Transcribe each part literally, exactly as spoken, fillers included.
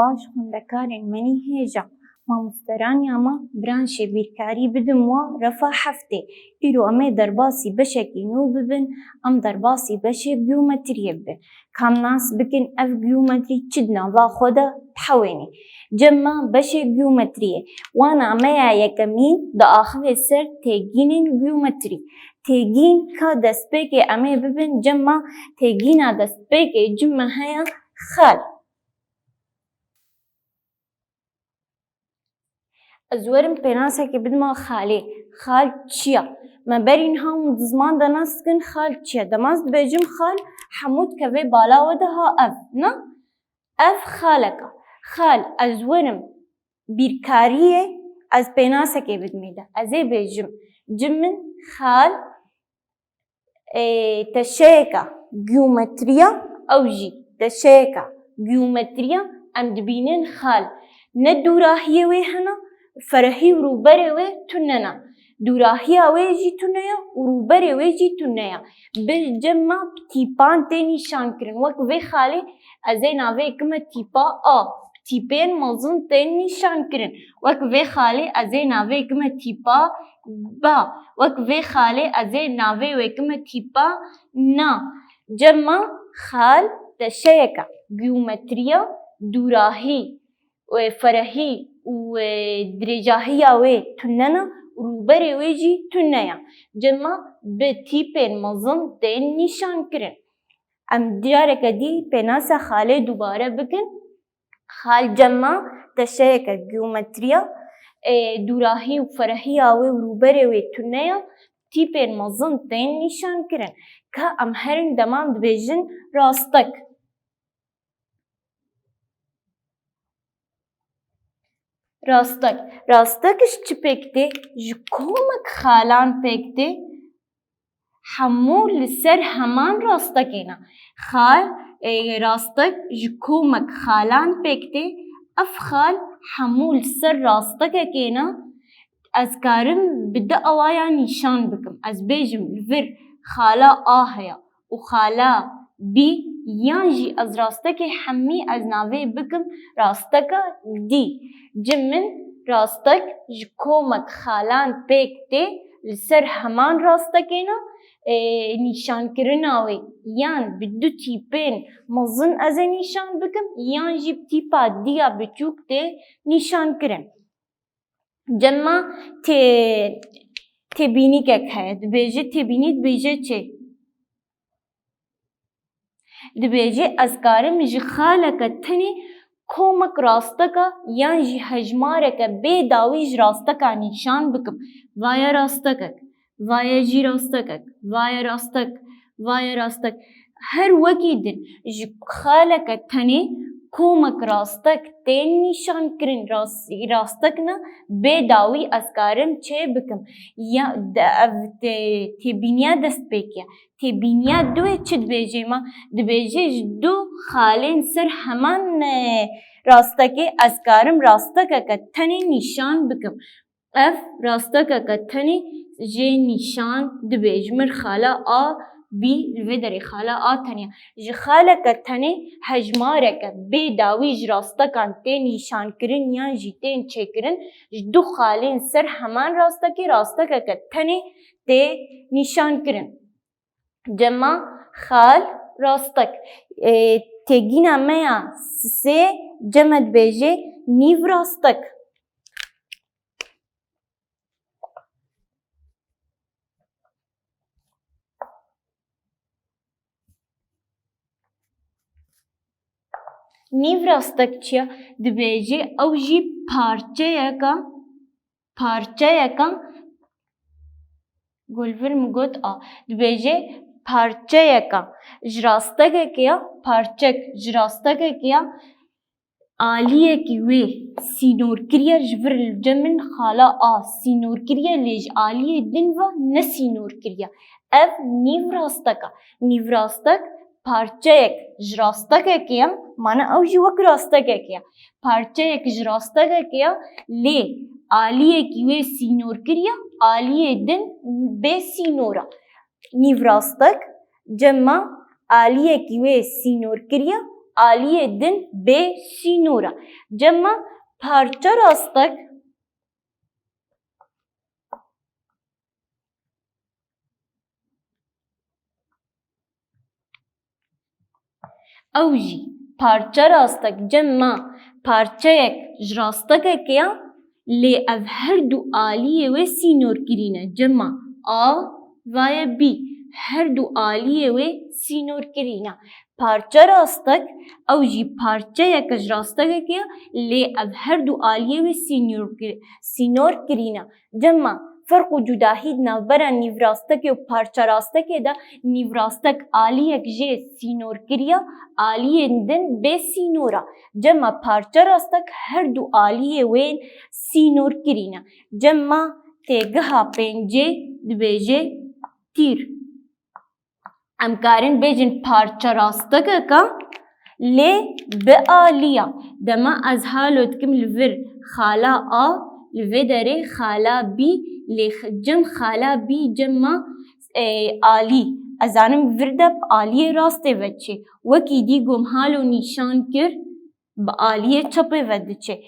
Baş xwendekarên menî hêja. Mamosteraniya me, branşê bîrkarî bidin wa refa heftê. Îro em ê derbasî beşekî nû bibin, em derbasî beşê geometriyê bibin. Ka em nas bikin ev geometrî çi di nava xwe de dihewênî. Cem me beşê geometriyê. Wana me ya yekemîn diaxive ser têgînên geometrî. Têgîn ka destpêkê em ê bibin cem me, têgîna destpêkê cem me heye xal. Ez werim pênasekê bidima xalê. Xal çi ya? Me berî niha hûn di ziman de nas dikin xal çi ya? Dema ez dibêjim xal, hemû dikeve bala we de ha ev, na? Ev xalek e. Xal, ez werim bîrkariyê, ez pênasekê bidimê de. Ez ê bêjim, cim min xal, ê, teşeyeka geometriya, ew jî teşeyeka geometriya, em dibînin xal. Ne dûrahiyê wê hene, ferehî û rûberê wê tune ne. Dûrahiya wê jî tune ye û rûberê wê jî tune ye. Bi cem me bi tîpan tê nîşan kirin. Wek vê xalê ez ê navê kime tîpa A. Bi tîpên mezin tên nîşan kirin. Wek vê xalê ez ê navê kime tîpa Ba. Wek vê xalê ez ê navê wê kime tîpa Na. Cem me xal teşeyeke geometriya, dûrahî, û ferehî û, e, dirêjahiya wê tune ne, rûberê wê jî tune ye. Cem me bi tîpên mezin tên nîşan kirin. Em careke dî pênasa xalê dubare bikin. Xal cem me teşeyeke geometriya, ê, dûrahî û ferehiya wê û rûberê wê tune ye, tîpên mezin tên nîşan kirin. Ka em herin dema em dibêjin rastek. Rastek. Rastek ji çi pêk tê? Ji komek xalan pêk tê. Hemû li ser heman rastekê ne. Xal, ê, rastek ji komek xalan pêk tê. Ev xal hemû li ser rastekekê ne. Ez karim bi du awaya nîşan bikim. Ez bêjim li vir xala A heye û xala B, yan jî ez rastekê hemî ez navê bikim rasteka D. Cim min rastek ji komek xalan pêk tê, li ser heman rastekê ne, ê, nîşankirina wê yan bi du tîpên mezin ez ê nîşan bikim, yan jî bi tîpa D ya biçûk tê nîşan kirin. Cem me tê-, têbînîkek heye. Dibêje têbînî dibêje çi? Dibêje ez karim ji xaleke tenê komek rasteka yan jî hejmareke bê dawî ji rasteka nîşan bikim. Vaye rastekek, vaye jî rastekek, vaye rastek, vaye rastek. Her wekî din ji xaleke tenê komek rastek tên nîşan kirin. Rast-, rastek ne bê dawî ez karim çê bikim. Ya, de, ev tê-, têbîniya destpêkê ye. Têbîniya duê çi dibêje me? Dibêje ji du xalên ser heman, e, rastekê ez karim rastekeke tenê nîşan bikim. Ev rastekeke tenê jê nîşan dibe. Ji mir xala A, B, li vê derê xala A tenê. Ji xaleke tenê hejmareke bê dawî ji rastekan tê nîşankirin yan jî tên çêkirin, ji du xalên ser heman rastekê rastekeke tenê tê nîşankirin. Cema xal rastek. Ê, têgîna me ya sê cem e dibêje nîv rastek. Nîv rastek çi ye? Dibêje ew jî parçeyeka, parçeyeka, Gulvir min got a. Dibêje parçeyeka ji rastekekê ya, parçek ji rastekekê ya, aliyekî wê sînorkiriye ji vir li cem min xala a sînorkiriye, lê ji aliyê din ve ne sînorkiriye. Ev nîv rastek e. Nîv rastek parçeyek ji rastekekê ye, mane ew jî wek rastekekê ye. Parçeyek ji rastekekê ye, lê aliyekî wê sînor kiriye, aliyê din bê sînor e. Nîv rastek, cema aliyekî wê sînor kiriye, aliyê din bê sînor e. Cema parçe rastek Ew jî parçe rastek cem ma parçeyek ji rastekekê ya, lê ev her du aliyê wê sînorkirî ne. Cem ma A vaye B, her du aliyê wê sînorkirî ne. Parçe rastek, ew jî parçeyek ji rastekekê ya, lê ev her du aliyê wê sînorkir-, sînorkirî ne. Cem ma ferq û cudahî di navbera nîvrastekê û parçerastekê de, nîvrastek aliyek jê sînorkirî ya, aliyên din bê sînor a. Cem ma parçerastek her du aliyê wê sînorkirî ne. Cem ma têgiha pêncê dibêje tîr. Em karin bêjin parçe rastekek a, lê bi aliya. Dema ez halo dikim li vir xala A, li vê derê xala B, lê x-, cem xala B, cem ma, e, alî. Ez zanim vir de bi aliyê rastê ve diçê. Wekî dî gom halo nîşan kir, bi aliyê çepê ve diçe.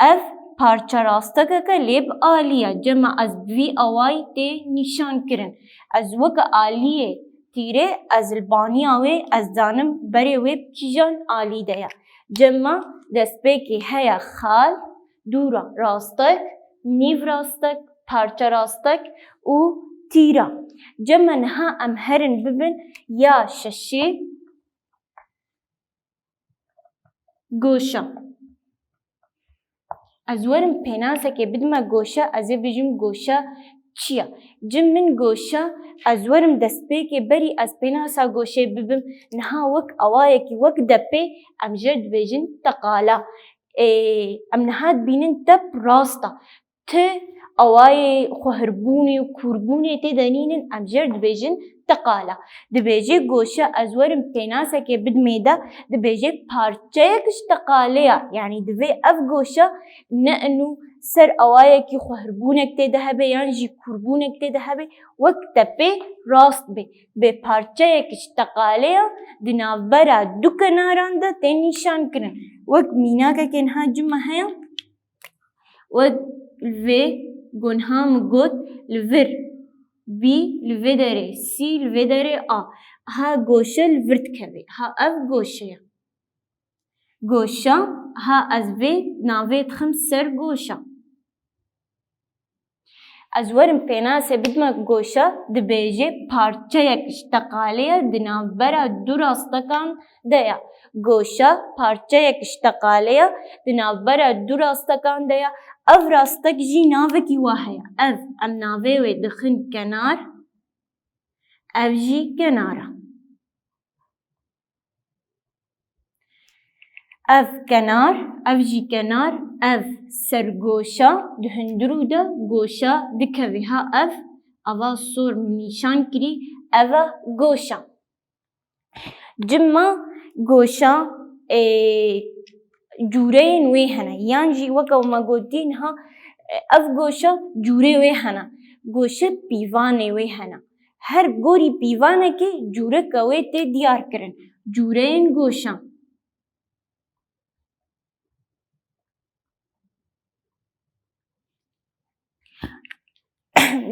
Ev parçe rastekek e, lê bi alî ye. Cema ez bi vî awayî tê nîşan kirin. Ez weke aliyê tîrê, ez li baniya wê, ez zanim berê wê bi kîjan alî de ye. Cema destpêkê heye xal, dûra rastek, nîvrastek, parçe rastek û tîra. Cema niha em herin bibin ya şeşê, goşa. Ez werim pênasekê bidime goşa, ez ê bijim goşa çi ye? Cim min goşa, ez werim destpêkê berî ez pênasa goşê bibim, niha wek awayekî, wek depê em jê dibêjin teqala. Ê, em niha dibînin tep rast e. Ti awayê xwehirbûnê û kûrbûnê tê de nînin, em jê re dibêjin teqala. Dibêje goşe, ez werim pênasekê bidimê de, dibêje parçeyek ji teqalê ya. Yanî divê ev goşe ne ino ser awayekî xwehirbûnek tê de hebe yan jî kûrbûnek tê de hebe, wek tepê rast bê. Bê parçeyek ji teqalê ya di navbera du kenaran de tê nîşan kirin. Wek mînakekê niha cima heye. Wek li vê gonha min got, li vir bî, li vê derê sî, li vê derê a. Ha goşe li vir dikeve. Ha ev goşe ye. Goşa, ha ez vê navê dixim ser goşa. Ez werim pênasê bidime goşa, dibêje parçeyek ji teqalê ye di navbera du rastekan de ye. Goşa parçeyek ji teqalê ye di navbera du rastekan de ye. Ev rastek jî navekî wa heye. Ev, em navê wê dixin kenar. Ev jî kenar e. Ev kenar, ev jî kenar, ev sergoşa, di hundirû de goşa dikeve. Ha ev, ava sor min nîşan kirî, ev e goşa. Cima goşa, ê, cûreyên wê hene. Yan jî weke me gotî niha, e, ev goşa cûrê wê hene. Goşe pîvanê wê hene. Her gorî pîvanekê cûreke wê tê diyar kirin. Cûreyên goşan.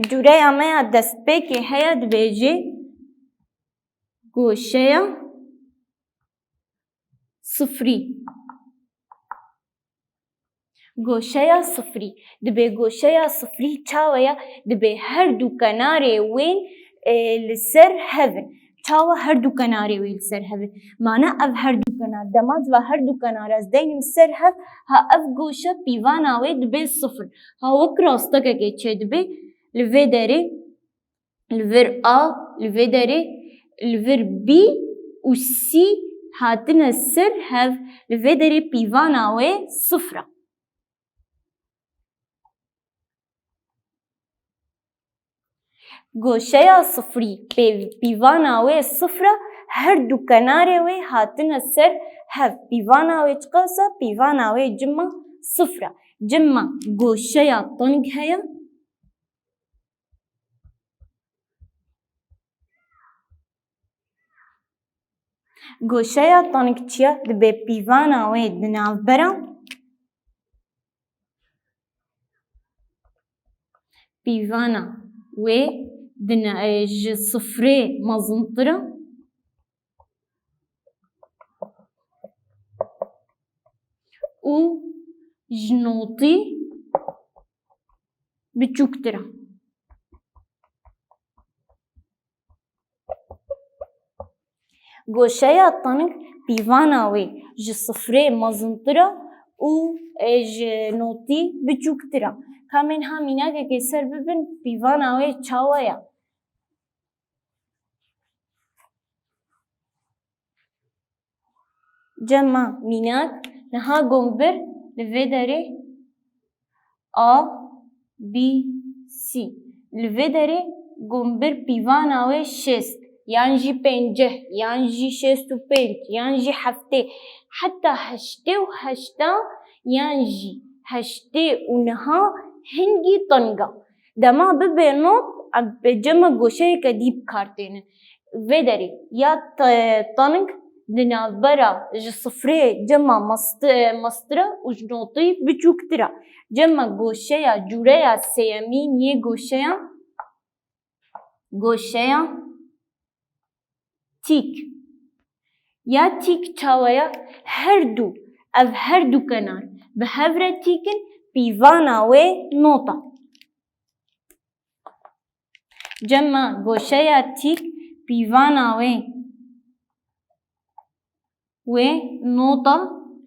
Cûreya me ya destpêkê heye, dibêje goşeya sifrî. Goşeya sifrî. Dibê goşeya sifrî çawa ye? Dibê her du kenarê wên, e, li ser hev in. Çawa her du kenarê wê li ser hev in? Mana ev her du kenar, dema ez va her du kenar ez deynim ser hev, ha ev goşe pîvana wê dibê sifir. Ha wek rastekekê çêdibê, li vê derê li vir A, li vê derê, li vir B û C hatine ser hev, li vê derê pîvana wê sifir e. Goşeya sifrî, pê-, pîvana wê sifir e, her du kenarê wê hatine ser hev. Pîvana wê çiqas e? Pîvana wê cima sifir e. Cima goşeya teng heye. Goşeya tanik çi ya? Dibe pîvana wê di navbera, pîvana wê di na-, e, ji sifrê mezintir e û ji notî biçûktir e. Goşeya tanik pîvana wê ji sifrê mezintir e û, e, ji notî biçûktir e. Ka em ê niha mînakekê ser bibin, pîvana wê çawa ye? Cema mînak, niha gombir li vê derê A, B, C. Li vê derê gombir pîvana wê şêst, yan jî pênceh, yan jî şêst û pênc, yan jî heftê, heta heştê û heşta, yan jî heştê û niha hingî tanik e. Dema bibe not, em bi cema goşeyeke dî bi kar têne. Vê derê ya t-, tanik di navbera ji sifrê cema mast-, mestir e û ji notî biçûktir e. Cema goşeya, cûreya sêyemîn yê goşeya, goşeya tîk. Ya tîk çawa ye? Her du, ev her du kenar bi hev re tîk in, pîvana wê not e. Cema goşeya tîk pîvana wê, wê not e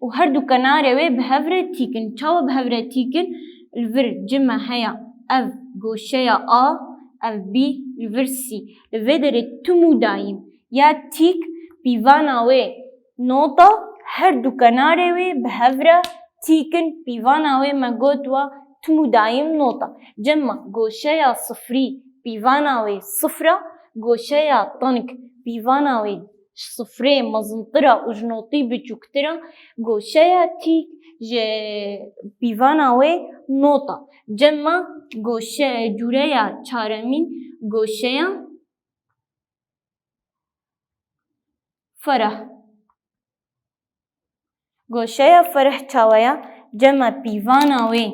û her du kenarê wê bi hev re tîk in. Çawa bi hev re tîk in? Li vir cima heye ev goşeya A, ev B, li vir C. Li vê derê tim û dayîm ya tîk pîvana wê not e, her du kenarê wê bi hev re tîk in, pîvana wê me got wa tim û dayîm not e. Cema goşeya sifrî pîvana wê sifir e, goşeya tanik pîvana wê ji sifrê mezintir e û ji notî biçûktir e, goşeya tîk ji pîvana wê not e. Cema goşe-, cûreya çaremîn goşeya fereh. Goşeya fereh çawa ye? Cema pîvana wê,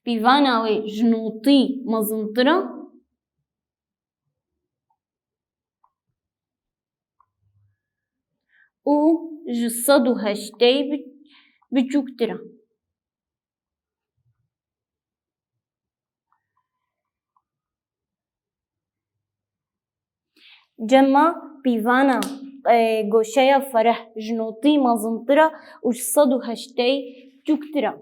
pîvana wê ji notî mezintir e û ji sed û heştê bi-, biçûktir e. Cema pîvana, e, goşeya fereh ji notî mezintir e û ji sed û heştê çûktir e.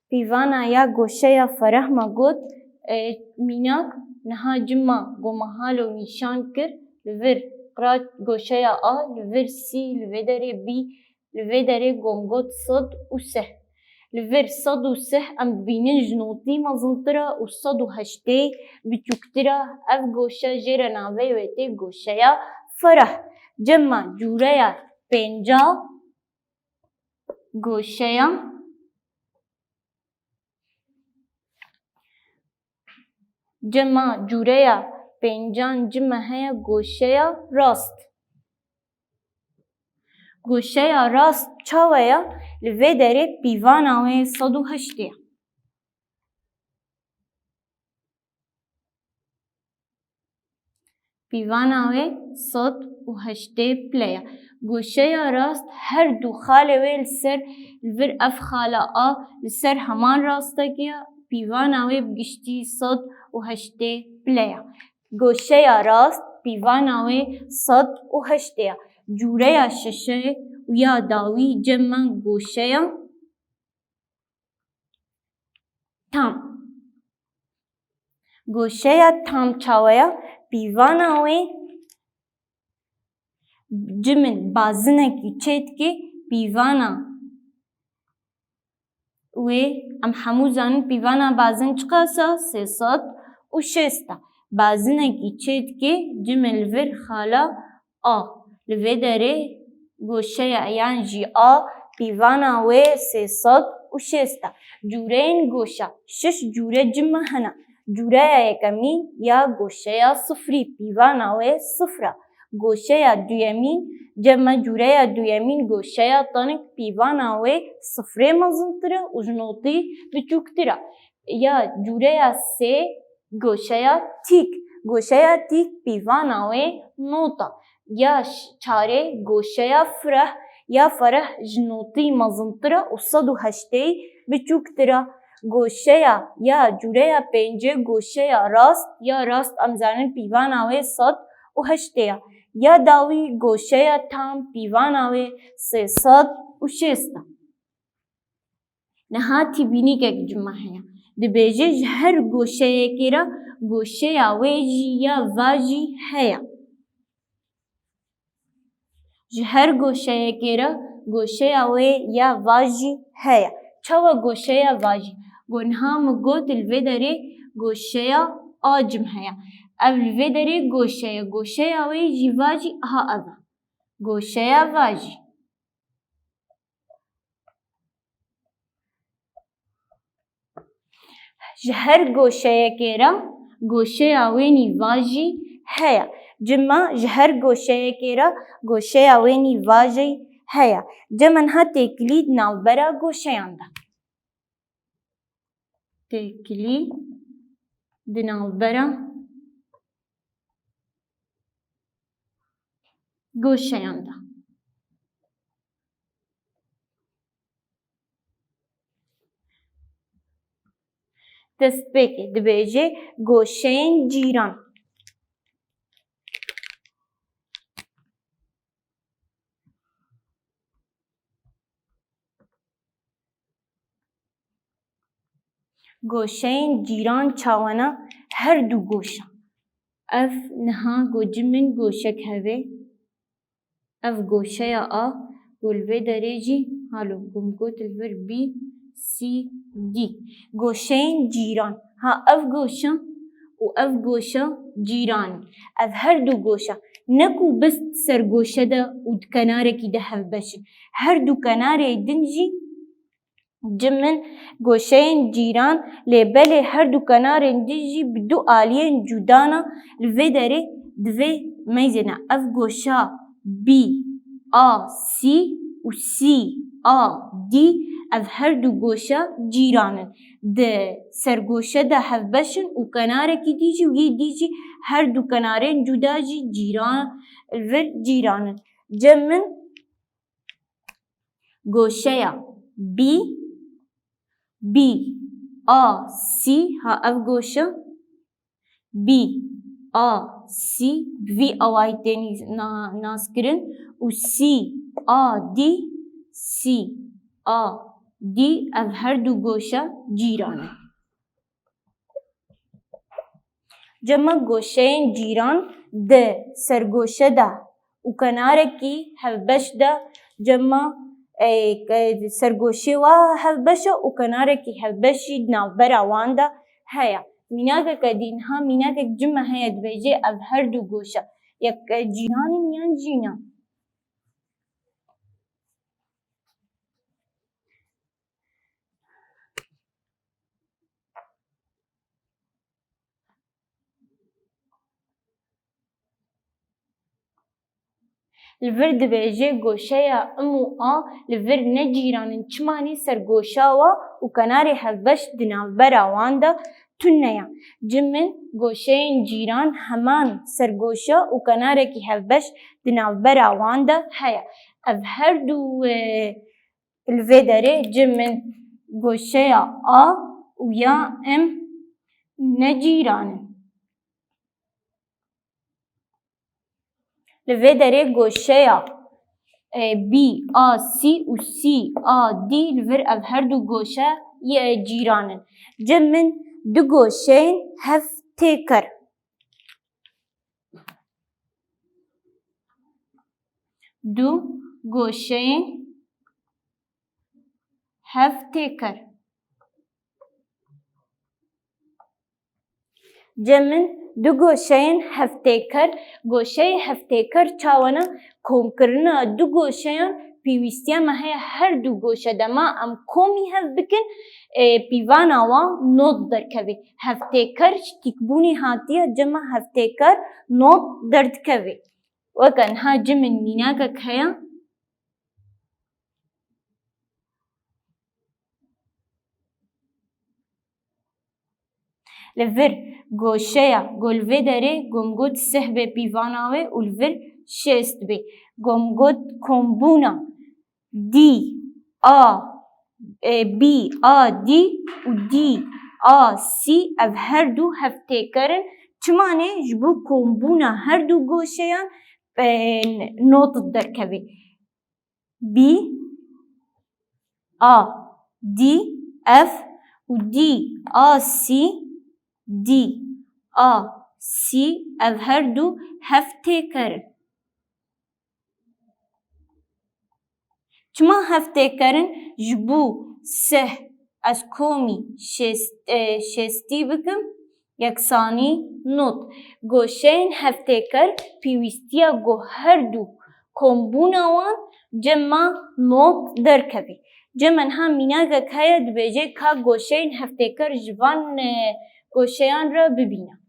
Pîvana ya goşeya fereh me got, e, mînak, niha cima go me halo nîşan kir, li vir qira goşeya A, li vir C, li vê derê B, li vê derê go me got sed û sih. Li vir sed û sih em dibînin ji notî mezintir e û sed û heştê biçûktir e. Ev goşe jê re navê wê tê goşeya fereh. Cima cûreya pênca goşeya, cima cûreya pêncan cima heye goşeya rast. Goşeya rast çawa ye? Li vê derê pîvana wê sed û heştê ye. Pîvana wê sed û heştê pile ye. Goşeya rast her du xalê wê li ser, li vir ev xala A li ser heman rastekî ye. Pîvana wê bi giştî sed û heştê pile ye. Goşeya rast pîvana wê sed û heştê ye. Cûreya şeşê û ya dawî cem me goşeya tam. Goşeya tam çawa ye? Pîvana wê cimên bazinekî çêdikê, pîvana wê em hemû zanin pîvana bazin çiqas e? Sê sed û şêst e. Bazinekî çêdikê cimên li vir xala A. Li vê derê Goşeya yan jî A pîvana wê sê sed û şêst e. Cûreyên goşa, şeş cûre cime hene. Cûreya yekemîn ya goşeya sifrî pîvana wê sifir e. Goşeya duyemîn, cema cûreya duyemîn goşeya tenik pîvana wê sifrê mezintir e û ji notî biçûktir e. Ya cûreya sê goşeya tîk. Goşeya tîk pîvana wê not e. Ya ş-, çarê goşeya fireh ya fereh ji notî mezintir e û sed û heştê biçûktir e. Goşeya ya cûreya pêncê goşeya rast, ya rast em zanin pîvana wê sed û heştê ye. Ya dawî goşeya tam pîvana wê sê sed û şêst e. Niha tîbînîkek cime heye. Dibêje ji her goşeyekê re goşeya wê jî ya va jî heye. Ji her goşeyekê re goşeya wê ya va jî heye. Çawa goşeya va jî? Go niha min got li vê derê goşeya A cim heye. Ev li vê derê goşe ye. Goşeya wê jî va jî ha ev e. Goşeya va jî. Ji her goşeyekê re goşeya wênî va jî heye. Cima ji her goşeyekê re goşeya wênî va jî heye. Cima niha têkilî di navbera goşeyan de. Têkilî di navbera goşeyan de. Destpêkê dibêje goşeyên cîran. Goşeyên cîran çawa ne? Her du goşa. Ev niha go cimên goşek heve. Ev goşeya A, go li vê derê jî, halo, go min got li vir B, C, D. Goşeyên cîran. Ha, ev goşe û ev goşe cîran in. Ev her du goşe ne ku bes di sergoşe de û di kenarekî de hevbeş in. Her du kenarê din jî Cim in goşeyên cîran, lê belê her du kenarên din jî bi du aliyên cuda ne. Li vê derê divê meyzêne ev goşa B A C û C A D, ev her du goşa cîran in. Di sergoşe de hevbeş in û kenarekî dî jî û yê dî jî her du kenarên cuda jî cîran, li vir cîran in. Cem min Goşeya B, B A C, ha ev goşe B A C, bi vî awayî tê nî-, na-, naskirin û C A D, C A D, ev her du goşe cîran in. Cema goşeyên cîran di sergoşe de û kenarekî hevbeş de, cema, e, ke-, sergoşê wa hevbeş e û kenarekî hevbeş jî di navbera wan de heye. Mînakeke dî, niha mînakek cime heye, dibêje ev her du goşe yek, e, cîran in yan jî ne? Li vir dibêje goşeya im û a li vir ne cîran in, çima nî sergoşa wa û kenarê hevbeş di navbera wan de tune ye. Cim in goşeyên cîran heman sergoşa û kenarekî hevbeş di navbera wan de heye. Ev her du, e, Li vê derê cim in goşeya A û ya M ne cîran in. Li vê derê goşeya, e, B A C û C A D li vir ev her du goşe yê cîran in. Cim in du goşeyên hev têker. Du goşeyên hev têker. Cem in Du goşeyên heftêker. Goşeyê heftêker çawa ne? Komkirina du goşeyan pêwîstiya me heye her du goşe dema em komî hev bikin, e, pîvana wan not derkevê. Heftêker ji tîkbûnê hatiye, cema heftêker not derdikevê. Weke niha cimên mînakek heye. Li vir goşeya ku li vê derê ku min got sih bê pîvana wê û li vir şêst bê. Ku min got kombûna D, A, e, B, A, D û D, A, C, ev her du heftêker in. Çima ne? Ji bo kombûna her du goşeyan, e, not derkevê. B, A, D, F û D, A, C, D, A, C, ev her du heftêker in. Çima heftêker in? Ji bo sih ez komî şêst, e, şêstî bikim, yeksanî not. Goşeyên heftêker pêwîstiya ku her du kombûna wan cema not derkevê. Cema niha mînakek heye, dibêje ka goşeyên heftêker ji van, e, goşeyan re bibîne.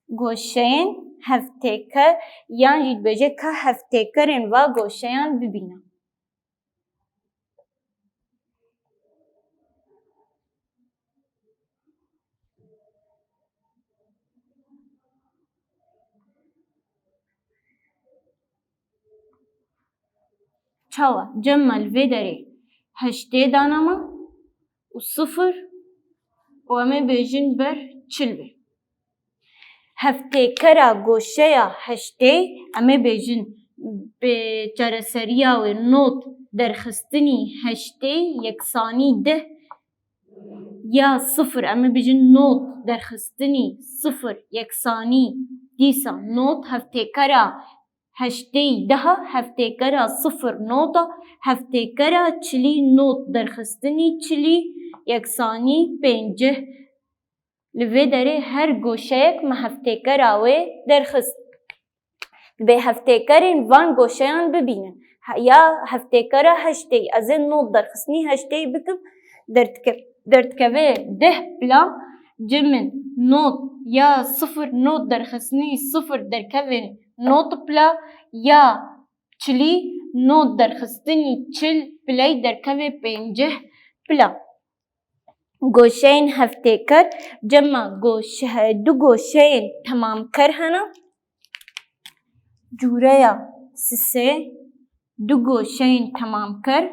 Goşeyên heftêker, yan jî dibêje ka heftêkerên va goşeyan bibîne. Çawa? Cem me li vê derê heştê dana me û sifir û em ê bêjin ber çil bê. Heftêkera goşeya heştê, em ê bêjin bi çareseriya wê not derxistinî heştê yeksanî deh ya sifir, em ê bêjin not derxistinî sifir yeksanî dîsa not, heftêkera heştê deha, heftêkera sifir nota, heftêkera çilî not derxistinî çilî yeksanî pêncih. Li vê derê her goşeyek me heftêkera wê derxist. Dibê heftêkerên van goşeyan bibînin. He-, ya heftêkera heştê, ez ê not derxistinî heştê bikim, derdike-, derdikeve deh pila, cem min not ya sifir not derxistinî sifir derkevin not pila, ya çilî not derxistinî çil piley derkevê pêncih pila. Goşeyên heftêker, cema goş-, he-, du goşeyên temamker hene. Cûreya sisê, du goşeyên temamker.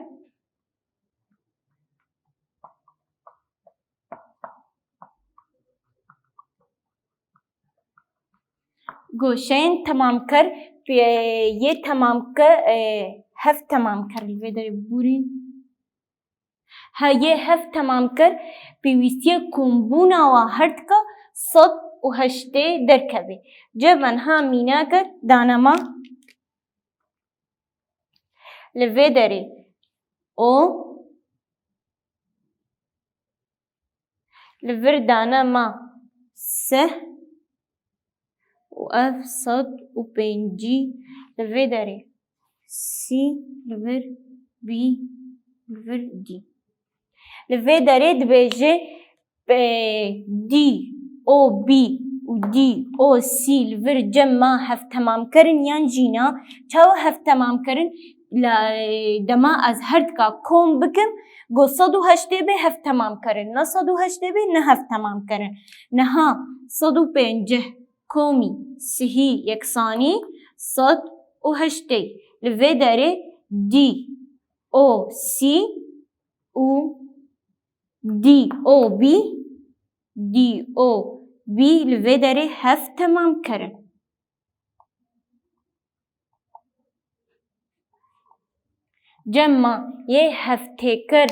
Goşeyên temamker, pê-, yê temamker, e, heft temamker li vê derê bûrîn. He, yê heft temamker pêwîstiyê kombûna wa her dika sed û heştê derkevê. Cem me niha mînakek dane me. Li vê derê o li vir dane me sih û ev sed û pêncî li vê derê sî li vir bî li vir dî. Li vê derê dibêje, e, D O B û D O C li vir cem me heft temamkerin yan jî na? Çawa heft temamkerin? La, e, dema ez her dika kom bikim, go sed û heştê bê heft temamkerin. Ne sed û heştê bê, ne heft temamkerin. Niha sed û pêncih komî sihî yeksanî sed û heştê. Li vê derê D O C û D O B, D O B li vê derê heft temamkerin. Cem me yê heftêker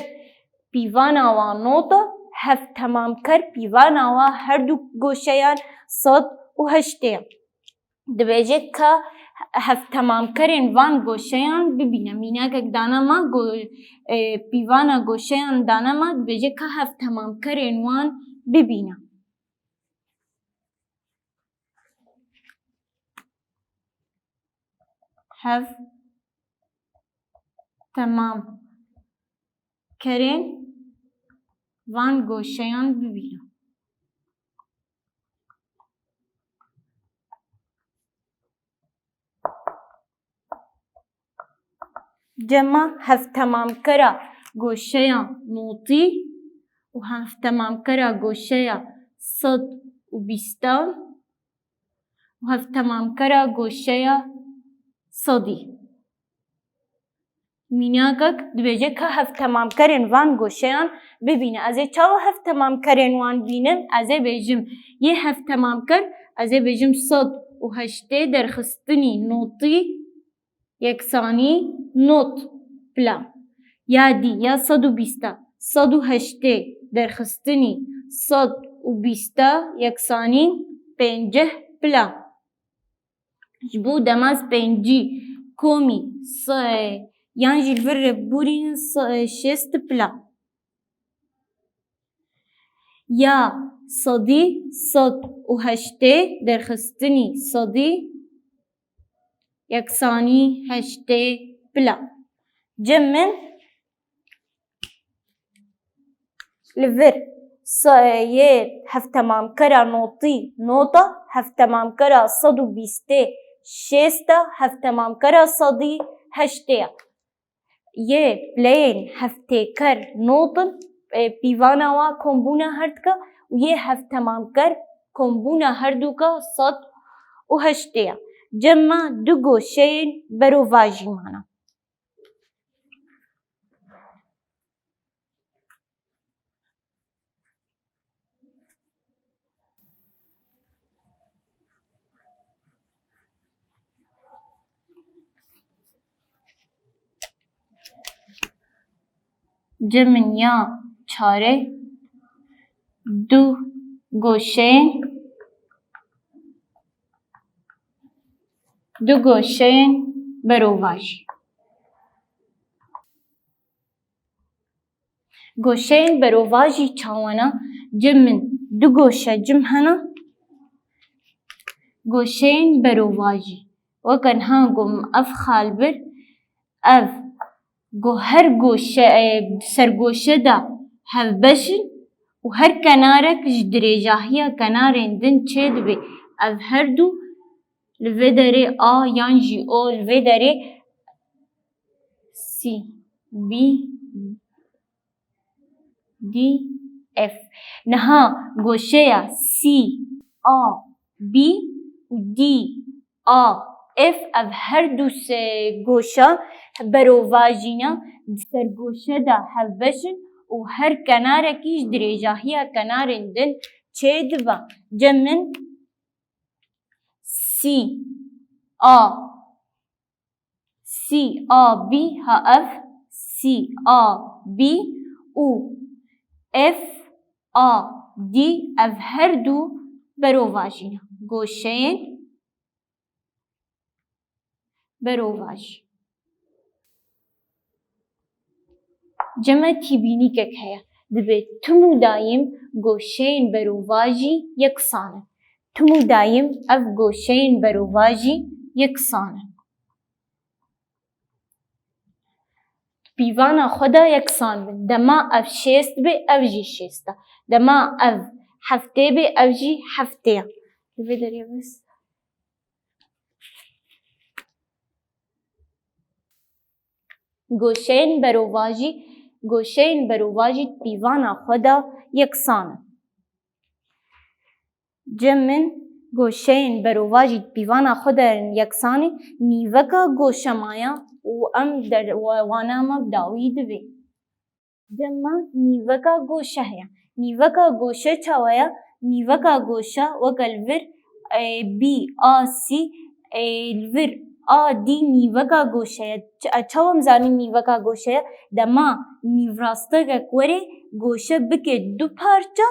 pîvana wa nota, heft temamker pîvana wa her du goşeyan sed û heştê. Dibêje ka hevtemamkerên van goşeyan bibîne. Mînakek dane me, go-, e, pîvana goşeyan dane me, dibêje ka hevtemamkerên wan bibîne. Hev temam kerên van goşeyan bibîne. Cema hevtemamkera goşeya notî û hevtemamkera goşeya sed û bîstan û hevtemamkera goşeya sedî. Mînakek dibêje ka hevtemamkerên van goşeyan bibîne. Ez ê çawa hevtemamkerên wan bînim? Ez ê bêjim yê hevtemamker, ez ê bêjim sed û heştê derxistinî notî yeksanî not pila. Ya dî ya sed û bîsta, sed û heştê derxistinî sed û bîsta yeksanî pênceh pila. Ji bo dema ez pêncî komî se-, yan jî li vir re borînin se-, şêst pila. Ya sedî sed û heştê derxistinî sedî yeksanî heştê pila. Cem min li vir se-, yê hevtemamkera notî nota, hevtemamkera sed û bîstê şêsta, hevtemamkera sedî heştê ya. Yê pileyên hevtêker not in, e, pîvana wa kombûna her dika û yê hevtemamker kombûna her dûka sed û heştê ya. Cem me du goşeyên berovajî mane. Cem min ya çarê du goşeyên, du goşeyên berovajî. Goşeyên berovajî çawa ne? Cem min du goşe cem hene. Goşeyên berovajî. Weke niha got min ev xal bir, ev go-, her goşe, e, sergoşe de hevbeş in û her kenarek ji dirêjahiya kenarên din çêdibe. Ev her du li vê derê A yan jî O, li vê derê C, B, D, F. Niha goşeya C, A, B û D, A, F, ev her du se goşa berovajî ne, di sergoşe de hevbeş in û her kenarekî ji dirêjahiya kenarên din çêdibe. Cem min C, A, C A B, ha ev C A B û F A D, ev her du berovajî ne. Goşeyên berovajî. Cem me tîbînîkek heye. Dibê tim û dayîm goşeyên berovajî yeksan in. Tim û dayîm ev goşeyên berovajî yeksan in. Pîvana xwe de yeksan bin. Dema ev şêst bê, ev jî şêst e. Dema ev heftê bê, ev jî heftê ye. Li vê derê bes. Goşeyên berovajî, goşeyên berovajî di pîvana xwe de yeksan in. Cem min goşeyên berovajî di pîvana xwe de yeksanî, nîveka goşe maye û em der-, we-, wana me bi dawî divê. Cem me nîveka goşe heye. Nîveka goşe çawa ye? Nîveka goşe weke li vir, e, B A C, e, li vir A D nîveka goşe ye. Ç-, e, çawa em zanîn nîveka goşe ye? Dema nîvrastekek were goşe bike du parça,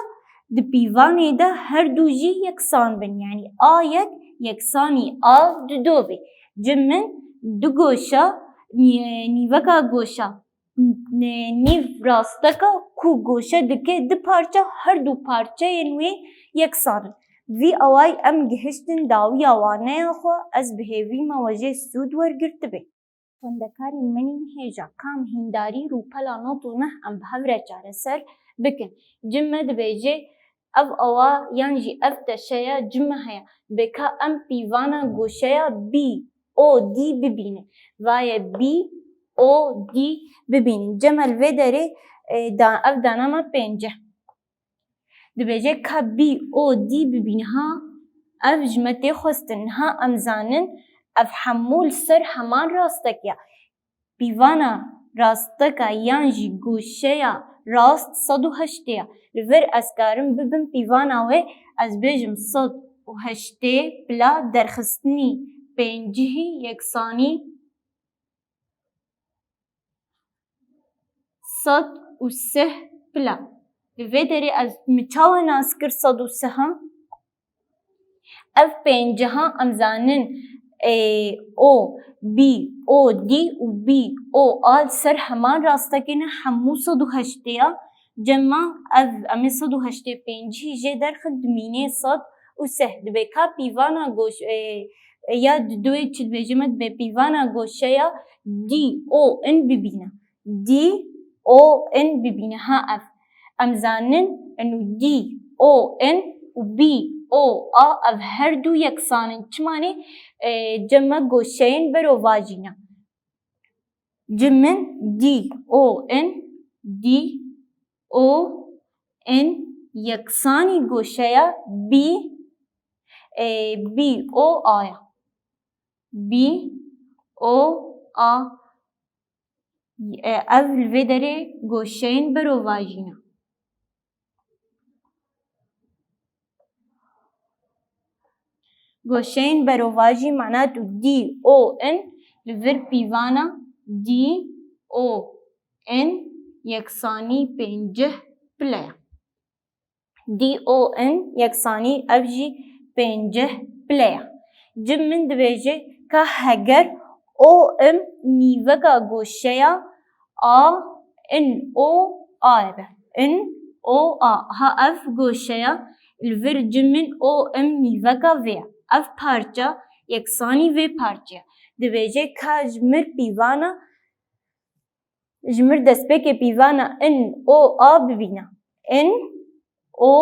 di pîvanê de her du jî yeksan bin. Yanî A yek yeksanî A du bê. Cim min du goşa, nî-, nîveka goşa, n-, nîv rasteka ku goşe dike du parça, her du parçeyên wê yeksan in. Vî awayî em gihiştin dawiya waneya xwe, ez bi hêvî me we jê sûd wergirtibê. Xwendekarên min ên hêja, ka em hîndarî rûpela nod û neh em bi hev re çareser bikin. Cim me dibêje, ev awa yan jî ev teşeya cim me heye. Dibê ka em pîvana goşeya bî, o, dî bibînin. Vaye bî, o, dî bibînin. Cem me li vê derê, e, da-, ev dana me pêncî. Dibêje ka bî, o, dî bibîne. Ha, ev ji me tê xwestin. Niha em zanin ev hemû li ser heman rastek e. Pîvana rasteka yan jî goşeya rast sed û heştê ye. Li vir ez karim bibim pîvana wê, ez bêjim sed û heştê pila derxistinî pêncihî yeksanî sed û sih pila. Li vê derê ez min çawa nas kir sed û sih a? Ev pênciha em zanin, ê, o, bî, o, dî û bî, o, a li ser heman rastekê ne, hemû sed û heştê ya. Cem me ev, em ê sed û heştê pêncî jê derxin, dimînê sed û sih. Dibê ka pîvana goş-, ê, ya di duê çi dibêje me, dibê pîvana goşeya dî, o, in bibîne. Dî, o, in bibîne. Ha ev. Em zanin, inu dî, o, in û bî, o, a, ev her du yeksan in. Çima ne, e, cem me goşeyên berovajî ne. Cim min dî, o, in, dî, o, in yeksanî goşeya bî, e, bî, o, a ya. Bî, o, a. E, ev li vê derê goşeyên berovajî ne. Goşeyên berovajî mana tu dî, o, in, li vir pîvana dî, o, in yeksanî pêncih pile ye. Dî, o, in yeksanî ev jî pêncih pile ye. Cim min dibêje ka heger o, im nîveka goşeya a, in, o, a ye be. In, o, a. Ha ev goşeya li vir cim min o, im nîveka vê ye. Ev parça yeksanî vê parçe ye. Dibêje ka ji mir pîvana Ji mir destpêkê pîvana in, o, a bibîne. In, o,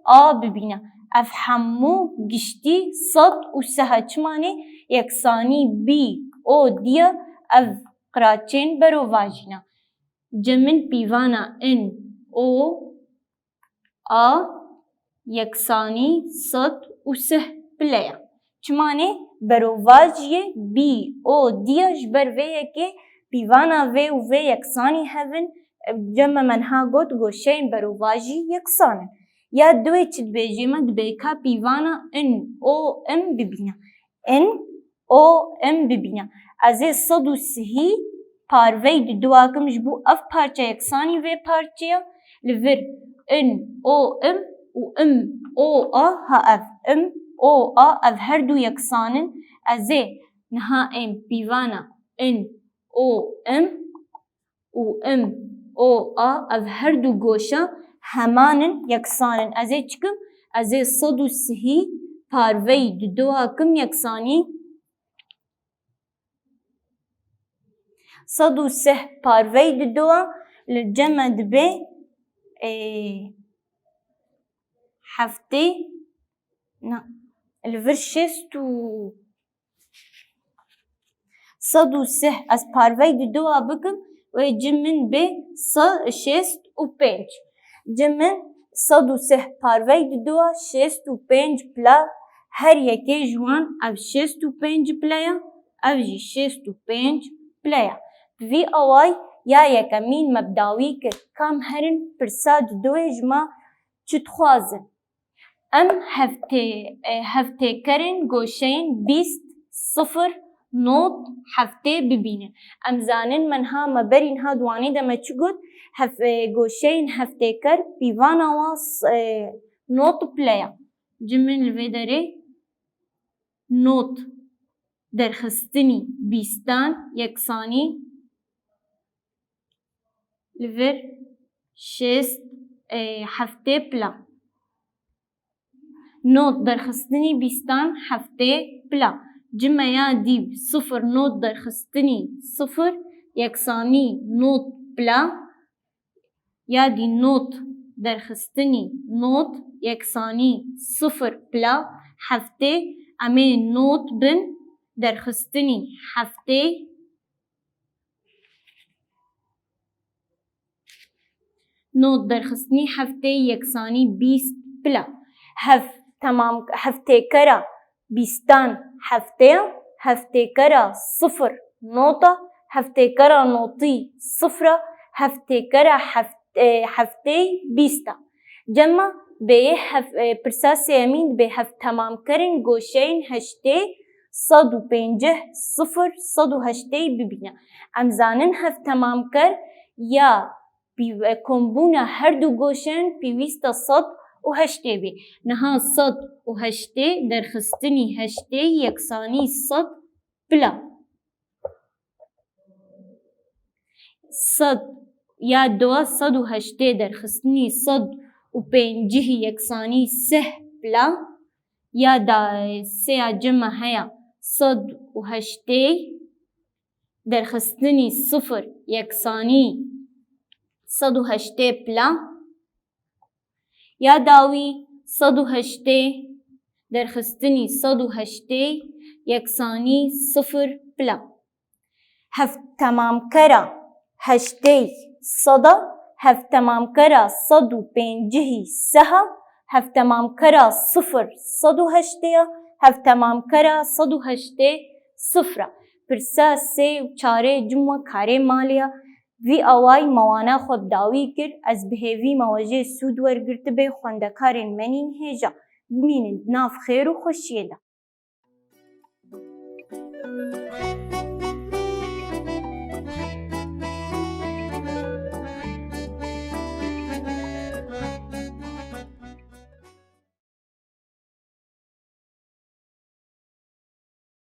a bibîne. Ev hemû giştî sed û sih e. Çima ne yeksanî bî, o, diye ev qiraçên berovajî ne. Cem min pîvana in, o, a yeksanî sed û sih pile ye. Çima ne berovajiyê bî, o, diye ji ber vê yekê pîvana vê û vê yeksanî hev in, cem me niha got goşeyên berovajî yeksan in. Ya duê çi dibêjê me dibê ka pîvana in, o, im bibîne. In, o, im bibîne. Ez ê sed û sihî parveyî di du akim ji bo ev parçe yeksanî vê parçeya li vir in, o, im û im, o, a, ha ev im, o, a, ev her du yeksan in. Ez ê niha êm pîvana in, o, im û im, o, a, ev her du goşa heman in, yeksan in. Ez ê çi kim? Ez ê sed û sihî parveyî di du akim yeksanî. Sed û sih parveyî di du a li cem me dibe, ê, heftê, na, li vir şêst û Sed û sih ez parveyî di du a bikim, wê cim min bê se-, şêst û pênc. Cim min sed û sih parveyî di du a şêst û pênc pila, her yekê ji wan ev şêst û pênc pile ye, ev jî şêst û pênc pile ye. Bi vî awayî ya yekemîn me bi dawî kir, kam herin pirsa di duê ji me çi dixwazin? Em hevtê-, e, hevtêkerên goşeyên bîst, sifir, nod, heftê bibînin. Em zanin me niha me berî niha di wanê de me çi got? Hev-, e, goşeyên hevtêker pîvana wan s-, e, nod pile ye. Cim min li vê derê nod. derxistinî bîstan yeksanî li vir şêst, e, heftê pila. Not derxistinî bîstan heftê pila. Cime ya dî sifir not derxistinî sifir yeksanî not pila. Ya dî not derxistinî not yeksanî sifir pila heftê. Em ê not bin derxistinî heftê. Not derxistinî heftê yeksanî bîst pila. Hev temam heftêkera bîstan heftê ya, heftêkera sifir not a, heftêkera notî sifir a, heftêkera heft-, e, heftê bîst a. Cema bêyê hef-, e, pirsa sêyemîn dibê hevtemamkerên goşeyên heştê, sed û pêncî, sifir, sed û heştê bibîne. Em zanin hevtemamker ya pî-, e, kombûna her du goşeyan pêwîst e sed û heştê bê. Niha sed û heştê derxistinî heştê yeksanî sed pila. Sed ya dua sed û heştê derxistinî sed û pêncî yeksanî sih pila. Ya da sêya cema heya sed û heştê derxistinî sifir yeksanî sed û heştê pila. Ya dawî sed û heştê derxistinî sed û heştê yeksanî sifir pila. Hevtemamkera heştê sed a, hevtemamkera sed û pêncî sih a, hevtemamkera sifir sed û heştê ya, hevtemamkera sed û heştê sifir a. Pirsa sê û çarê cim we karê malê ya. Vî awayî me wana xwe bi dawî kir. Ez bi hêvî me we jê sûd wergirtibê, xwendekarên me nîn hêja. Bimînin di nav xêr û xweşiyê de.